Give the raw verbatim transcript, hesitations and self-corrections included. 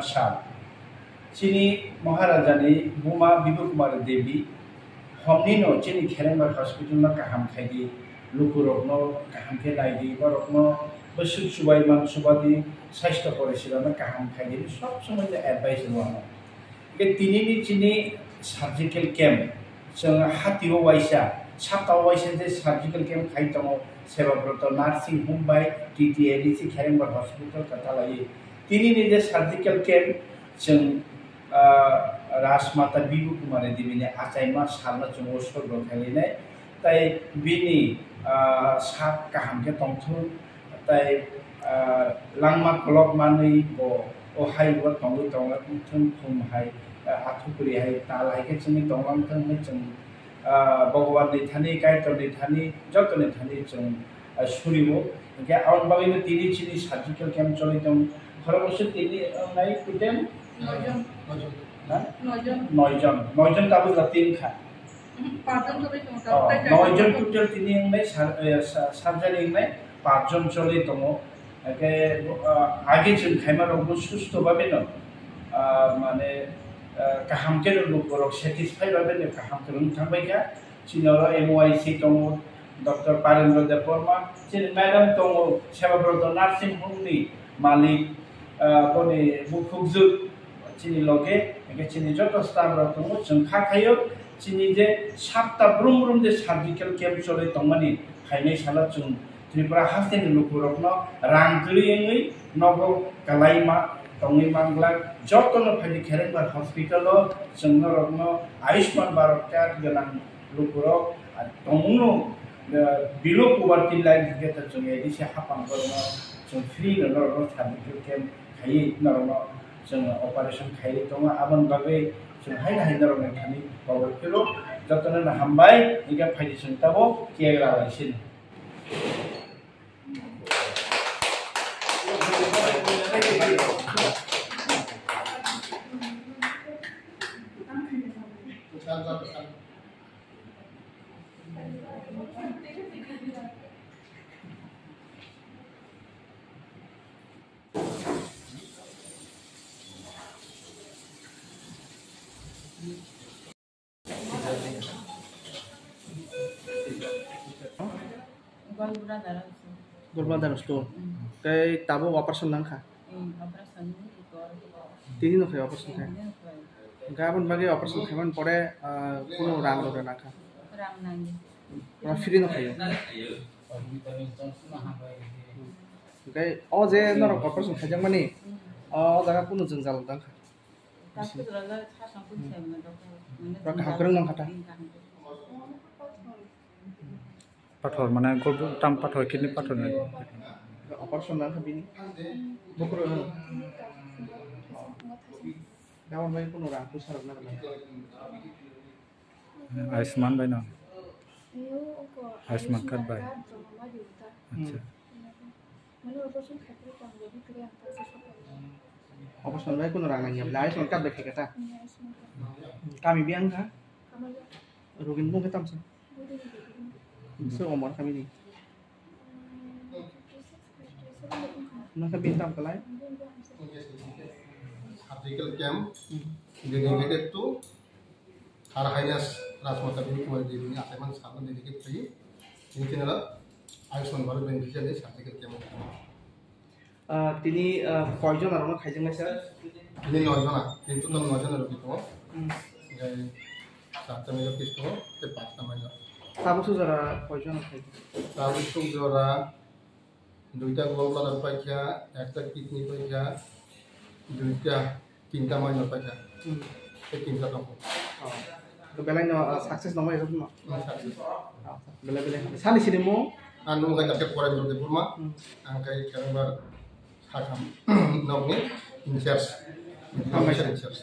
Sal. Chini Maharaja ni buma Bibu Kumari Devi, homni no chini Kherengbar hospital no kaham khai di, luku rok no kaham khe nai di, borok no bwswk chubai man chuba di, saisto pore sila no kaham khai di, sob somoi no advice rw ano. Hingke tini ni chini surgical camp, chwng hati o waisa, saka o waisa je surgical camp khai tongo, Sebabrata Nursing Home bai T T A D C Kherengbar Hospital katalai. Tini ni je surgical camp, chwng, ah, Rajmata Bibu Kumari Devi ni achaima salno chwng usorgo khainai, tai bini, ah, sak kaham khe tongthung, tai, ah, langma kolok manwi bo o hai o tongwi tongla thung thung hai, ah, athukuri hai tal hai khe chwngwi tonglang thung hinwi chwng, ah, Bhagwan ni thani, Kaitor ni thani, joto ni thani chwng, ah, suriwo. Hingke aboni bagwi no tini chini surgical camp choli tong. Khoroknwi se tini wngnai total? Noijon. Ha? Noijon. Noijon. Noijon tabuk jati wngkha. Pachjon choli tongo, oh, tai noijon total tini wngnai sur-, eh, sa-, surgery wngnai pachjon choli tongo. Hingke, ah, age chwng khaima rokbo susto babe no, ah, mane, ah, kaham khe rw borok satisfy babe no kaham khe rw thang bai kha. Chini oro M O I C tongo, Doctor Parendra Debbarma, chini madam tongo, Sebabrata Nursing Home ni malik, ah, boni bukhukjwk chini loge, hingke chini joto staff rok tongo, chwng kha khaio, chini je sapta brum brum je surgical camp choli tongmani, phainai salo chwng Tripura hasteni lukurokno rang kwrwi wngwi nogo kwlaima tongwi manglak. Jotono phaidi Kherengbar hospital-o chwng norokno Ayushman Bharat card gwnang lukurok tongmungno, eh, below poverty line hwnkhe to chwng A D C hapang borokno chwng free no norokno surgical camp khaiwi norokno chwng operation khaiwi tongo. Aboni bagwi chwng haino hai norokni thani kobor phiro jotono no hambai, hwnkhe phaidi chwng tabuk cake ralaisino. Gol brother also. Gol brother also. Mm. Tei tabuk operation nangkha? Mm, operation ni ikor. Tini no khai operation khai? Tini no khai. Hingke aboni bagwi operation khaimani pore, ah, kunu rang rok nangkha? Rang nangya. Pura free no khaio? Hingke o je norok operation khaijakmani, mm, o jaga kunu jwngjal tangkha? Pura kaham kwrwng nang kha ta? Pathor mane gol tam pathor, kidney pathor ni. Operation nang kha bini. Bukhro. Gabon bai kuno rang puisa rok nang kha. Ayushman bai no? Ayushman card bai. Acha. Operation bai kuno rang nangya bwle, Ayushman card bai khaikha ta? Kami biyang kha? Rugin bung khe tamsa? Se omor kami ni. Nang kha bini tam kalai? Surgical camp dedicated to Her Highness Rajmata Bibi Kumari Devi ni achaimani salno dedicate khlaiwi tini channel o Ayushman Bharat beneficiary surgical camp. Ah, tini, ah, koijon arokno khaijaknai sir? Tini noi jona, tini total noi jona rogi tongo. Hmm. Hingke charta major case tongo, tei pasta minor. Tabuk suk jora koijon khaijak? Tabuk suk jora duita gallbladder paikha, ekta kidney paikha, duita Tinta minor paikha. Hmm. Tei tinta tongkho. Oh. To belai no, uh, success nangmani rok no? Hmm, success. Oh, belai belai. Sani sini mo? Ang nung kha Doctor Porendra Debbarma. Hmm. Ang kha Kherengbar Sakham nokni in charge. Hambai. In charge.